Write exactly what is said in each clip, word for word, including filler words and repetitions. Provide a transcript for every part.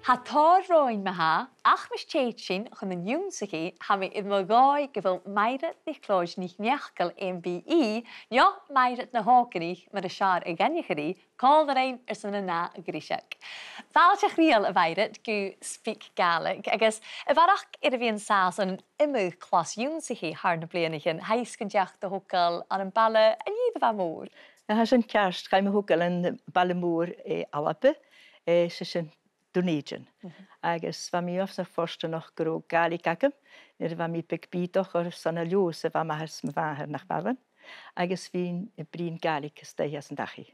Tha tòrr romhainn ma-thà, ach mus tèid sinn chun an ionnsachaidh, tha mi air mo dhòigh gu bheil Mairead NicLeòid NicNeacail M B E, no Mairead na h-Òganaich mar as fheàrr a dh'aithnichear i, còmhla rinn airson an ath ghreiseag. Fàilte chridheil, a Mhairead, gu SpeakGaelic, agus a bharrachd air a bhith an sàs ann an iomadh clas ionnsachaidh thar nam bliadhnaichean, tha fhios gun deach do thogail ann am baile an Iar a bha mòr. Tha sin ceart, chaidh mo thogail ann am baile mòr, eh, Alba, eh, 's e sin Dùn Èideann. Mhm. Agus bha mi uabhasach fortanach gun robh Gàidhlig agam nuair a bha mi beag bìodach, oir 's ann à Leòdhas a bha m' athair 's mo mhàthair, nach b' ann? Agus bhithinn a' bruidhinn Gàidhlig a-staigh anns an dachaigh.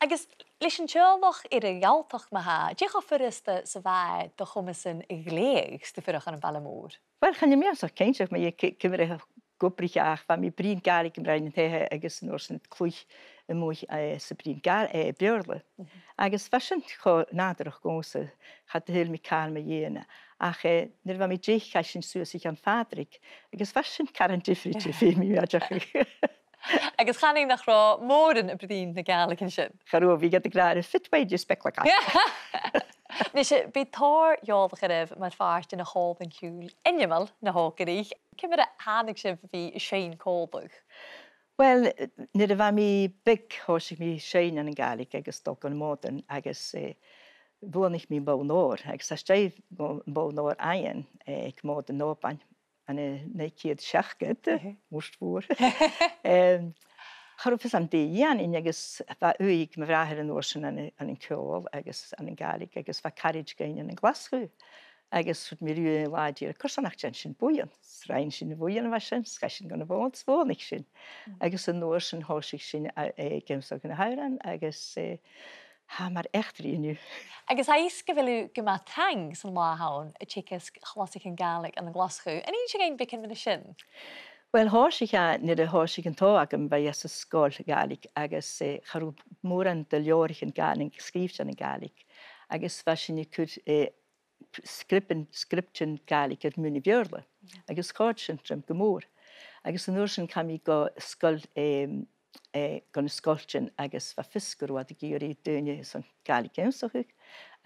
Agus leis an teaghlach air a' Ghalltachd ma-thà, dè cho furasta 's a bha e do chomasan a ghlèidheadh 's tu a' fuireach ann am baile mòr? Uill, chan eil mi uabhasach cinnteach mu dheidhinn ci-, ciamar a dh'obraich e, ach bha mi a' bruidhinn Gàidhlig an roinn an taighe agus an uair sin a' cluich a-muigh, eh, 's a' bruidhinn Gà-, eh, Beurla. Mhm. Agus bha sin cho nàdarrach dhòmhsa, cha do shaoil mi càil mu dheidhinn. Ach, eh, nuair a bha mi deich, chaidh sinn suas a Cheann Phàdraig, agus bha sin caran diofraichte, feumaidh mi aideachadh. Agus chanainn nach robh mòran a' bruidhinn na Gàidhlig an sin. Cha robh, bhiodh iad ag ràdh, "Fit way, just spectacle." Nise, bidh tòrr eòlach oirbh mar phàirt den chòmhlan-ciùil ainmeil na h-Òganaich. Ciamar a thàinig sibh a bhith a' seinn còmhla? Uill, nuair a bha mi beag, thòisich mi a' seinn ann an Gàidhlig agus a' dol gu na mòdan agus, eh, bhuannaich mi am bonn òir, agus às dèidh mo, am bonn òir fhaighinn, eh, aig Mòd an Òbain ann an naoi ceud seachdad, Mhm. Mùirt Mhòr. Em, cha robh fios agam dè dhèanainn agus bha ùidh mo bhràthar an uair sin ann an, ann an ceòl agus ann an Gàidhlig agus bha caraid againn ann an Glaschu. Agus thuirt mi riutha aon latha, dìreach, carson nach dèan sinn buidheann? 'S rinn sinn buidheann a bha sin, 's chaidh sinn gu na mòdan, 's bhuannaich sinn. Mm. Agus an uair sin thòisich sinn a, a, ag ionnsachadh na h-òrain agus, eh, tha e mar eachdraidh an-diugh. Agus tha fhios gu bheil thu gu math trang san latha an-diugh a' teagasg chlasaichean Gàidhlig ann an Glaschu. An inns thu dhuinn beagan mu dheidhinn sin? Uill, thòisich e, nuair a thòisich an t-òran agam, bha e anns an sgoil Ghàidhlig agus, eh, cha robh mòran de leabhraichean Gàidhlig sgrìobhte ann an Gàidhlig. Agus bha sinn a' cur, eh, sgrìobhan, sgrìobhan Gàidhlig air muin a' Bheurla, agus chòrd sin rium gu mòr. Agus an uair sin chaidh mi gu sgoil, em, eh, gu na sgoiltean agus bha fios gun robh iad ag iarraidh daoine airson Gàidhlig ionnsachadh,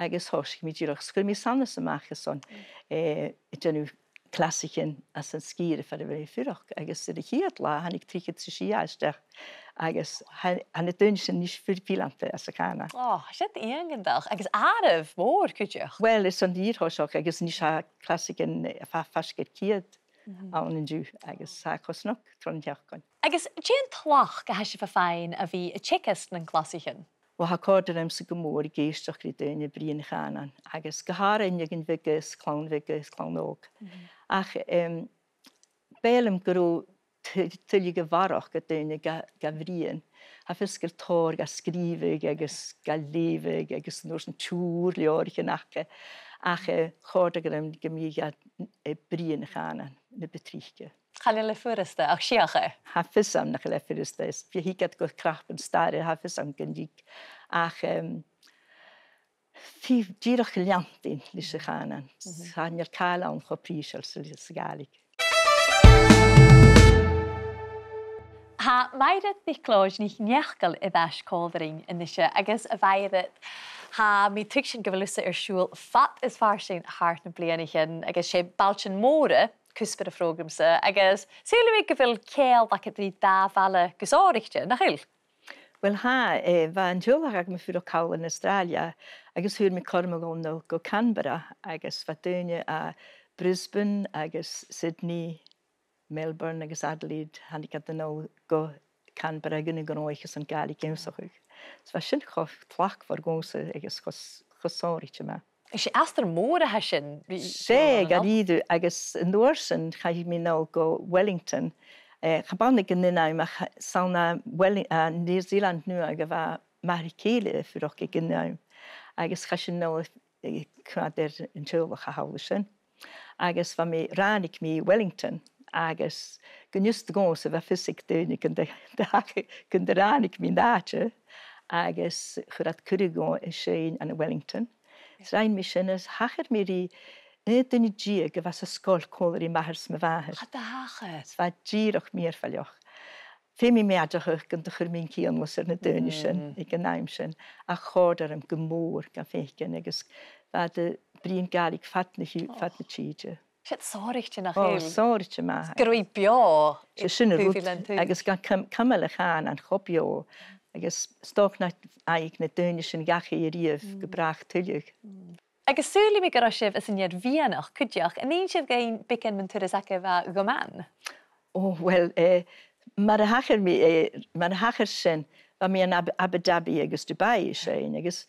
agus thòisich mi dìreach, 's chuir mi sanas a-mach airson, eh, a' dèanamh clasaichean anns an sgìre far a bheil mi a' fuireach, agus air a' chiad latha thàinig trithead 's a sia a-steach, agus tha, tha na daoine sin a-nis fìor fhileanta anns a' chànan. Ò, tha sin iongantach, agus àireamh mòr cuideachd. Uill, airson an fhìor thoiseach, agus a-nis tha clasaichean, eh, fa-, faisg air ceud ann an-diugh, agus tha e cho snog tron t-seachdain. Agus dè an tlachd a tha sibh a' faighinn a bhith a' teagasg nan clasaichean? Uill, tha e a' còrdadh riumsa gu mòr ag èisteachd ri daoine a' bruidhinn a' chànan, agus gu h-àraidh uinneagan bheaga is clann bheaga is clann òg. Mhm. Ach, em, b' fheàrr leam gun robh tu-, tuilleadh a bharrachd de dhaoine ga, ga bhruidhinn. Tha fios gu bheil tòrr ga sgrìobhadh agus ga leughadh agus an uair sin tòrr leabhraichean aca. Ach, eh, chòrdadh e rium gum biodh iad, eh, a' bruidhinn a' chànan na bu trice. Chan eil e furasta, ach 's fhiach e. Tha fios agam nach eil e furasta, is bidh iad gu cnap an stair, tha fios agam gun tig. Ach, em, bidh dìreach leantainn leis a' chànan. Mhm. Chan eil càil ann cho prìseil 's a, 's a' Ghàidhlig. Tha Mairead NicLeòid NicNeacail air ais còmhla rinn a-nise, agus a Mhairead, tha mi a' tuigsinn gu bheil thusa air siubhal fad is farsaing thar nam bliadhnaichean, agus 's e bailtean mòra cuspair a' phrògraim-sa, agus saoilidh mi gu bheil ceangal agad ri dà bhaile gu sònraichte, nach eil? Uill, tha, eh, bha an teaghlach agam a' fuireach thall ann an Astràilia, agus fhuair mi cothrom a dhol a-null gu Canberra, agus bha daoine à Brisbane agus Sydney, Melbourne agus Adelaide, thàinig iad a-null gu Canberra gun a' ghnothaich airson Gàidhlig ionnsachadh. So bha sin cho tlachdmhor dhòmhsa agus cho s-, cho sònraichte math. Is e astar mòr a tha sin, ri-, 'S e, ri-, gu dearbh, agus an uair sin chaidh mi a-null gu Wellington. Eh, cha b' ann aig an aon àm ach 's ann à Welli-, à New Zealand Nuadh a bha m' athair-chèile a' fuireach aig an àm. Agus chaidh sinn a-null, eh, coimhead air an teaghlach a tha thall an sin. Agus bha mi, ràinig mi Wellington, agus gun fhios dhòmhsa bha fios aig daoine gun do, do, gun do ràinig mi an àite, agus chuir iad cuireadh dhomh a' seinn ann an Wellington. Is rinn mi sin, is thachair mi ri aon duine deug a bha san sgoil còmhla ri m' athair 's mo mhàthair. Cha do thachair. Is bha e dìreach mìorbhaileach. Feumaidh mi aideachadh gun do chuir mi an cianalas air na daoine sin, mm, aig an àm sin, ach chòrd e rium gu mòr gan faicinn, agus bha iad a' bruidhinn Gàidhlig fad na h-, fad na tìde. 'S e sònraichte nach eil? Ò, sònraichte math. Gu robh i beò. 'S e sin an rud, agus gan cam-, cumail a' chànan cho beò, agus 's dòcha nach fhaigheadh na daoine sin dhachaigh a-riamh gu bràth tuilleadh. Agus saoilidh mi gun robh sibh anns an fhìrinn cuideachd, an inns sibh dhuinn beagan mun turas agaibh a bha gu math? Ò, uill, eh, mar a thachair mi, eh, mar a thachair sin, bha mi ann an Ab-, Abu Dhabi agus Dubai a' seinn, agus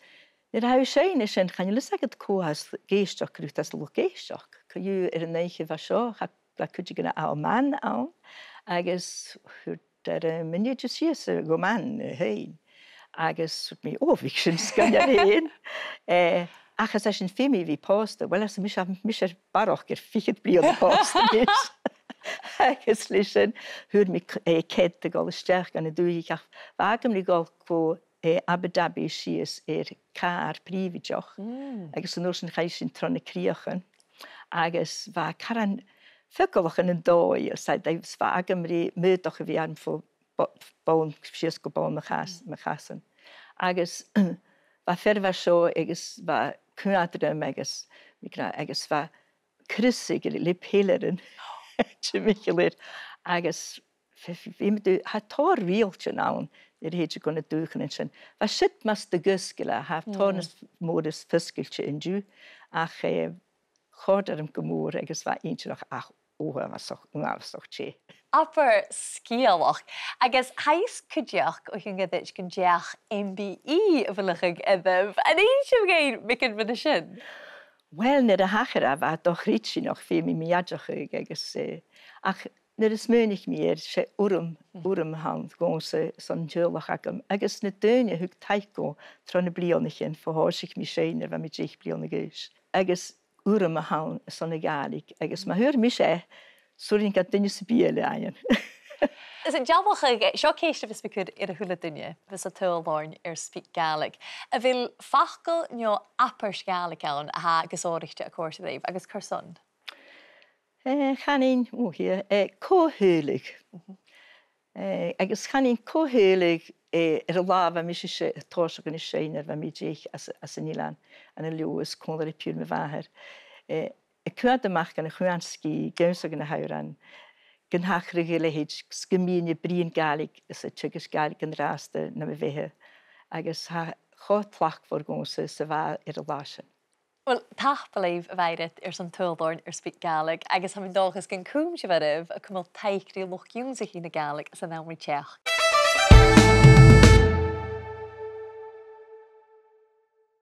nuair a tha thu a' seinn an sin, chan eil fhios agad cò tha ag èisteachd riut anns an luchd-èisteachd. Co-dhiù air an oidhche a bha seo, cha, bha cuideigin à Oman ann, agus thuirt e rium, "An tèid thu sìos gu Oman, eh, fhèin?" Agus thuirt mi, "Ò, bhiodh sin sgoinneil fhèin." Eh, ach ars esan, "Feumaidh mi a bhith pòsta." Uill, arsa mise, "Mise air barrachd air fichead bliadhna pòsta a-nis." Agus leis sin, fhuair mi c-, eh, cead a dhol a-steach dhan an dùthaich, ach bha agam ri dhol gu, eh, Abu Dhabi sìos air càr prìobhaideach, agus an uair sin chaidh sinn tro na crìochan, agus bha caran fiodalach ann an dòigh, 's e, agus bha agam ri m' aodach a bhith ann bho bo-, bonn, sìos gu bonn mo chas-, mo chasan. Agus bha fear a bha seo agus bha coimhead rium agus mi gra-, agus bha crios aige le peilearan timcheall air. Agus bha, bha, bha mi dol, tha tòrr riaghailtean ann nuair a thèid thu gu na dùthchannan sin. Bha siud mas do dh'fhosgail e, tha tòrr nas motha is fosgailte an-diugh, ach, eh, chòrd e rium gu mòr agus bha e inntinneach ach uabhasach, uabhasach teth. Abair sgeulachd. Agus tha fhios cuideachd o chionn ghoirid gun deach M B E a bhuileachadh oirbh. An inns sibh dhuinn beagan mu dheidhinn sin? Uill, nuair a thachair e, bha e do-chreidsinn, feumaidh mi aideachadh agus, eh, ach nuair a smaoinich mi air, 's e urram, urram a th' ann dhòmhsa 's an teaghlach agam, agus na daoine a thug taic dhomh tro na bliadhnaichean bho thòisich mi seinn nuair a bha mi deich bliadhna a dh'aois. Agus urram a th' ann airson na Gàidhlig, agus ma fhuair mise e, 's urrainn dha duine sam bith eile fhaighinn. Is an dealbhadh, eh, seo ceist a bhios mi a' cur air a h-uile duine a bhios a' tadhal oirnn air SpeakGaelic. A bheil facal no abairt Ghàidhlig ann a tha gu sònraichte a' còrdadh ribh, agus carson? Eh, chanainn, ò, thig, eh, co-theaghlach. Eh, agus chanainn co-theaghlach, eh, air an là a bha mise a' se-, a' tòiseachadh a' seinn nuair a bha mi deich anns, anns an eilean, ann an Leòdhas, còmhla ri piuthar mo mhàthar. Eh, a' coimhead a-mach dhan a' chuan sgìth, ag ionnsachadh na h-òrain, gun tachradh a leithid, 's gum bithinn a' bruidhinn Gàidhlig is a' teagasg Gàidhlig an-dràsta nam bheatha. Agus tha e cho tlachdmhor dhòmhsa 's a bha e air an là sin. Uill, tapadh leibh, a Mhairead, airson tadhal oirnn air SpeakGaelic, agus tha mi an dòchas gun cùm sibh oirbh a' cumail taic ri luchd-ionnsachaidh na Gàidhlig san àm ri teachd.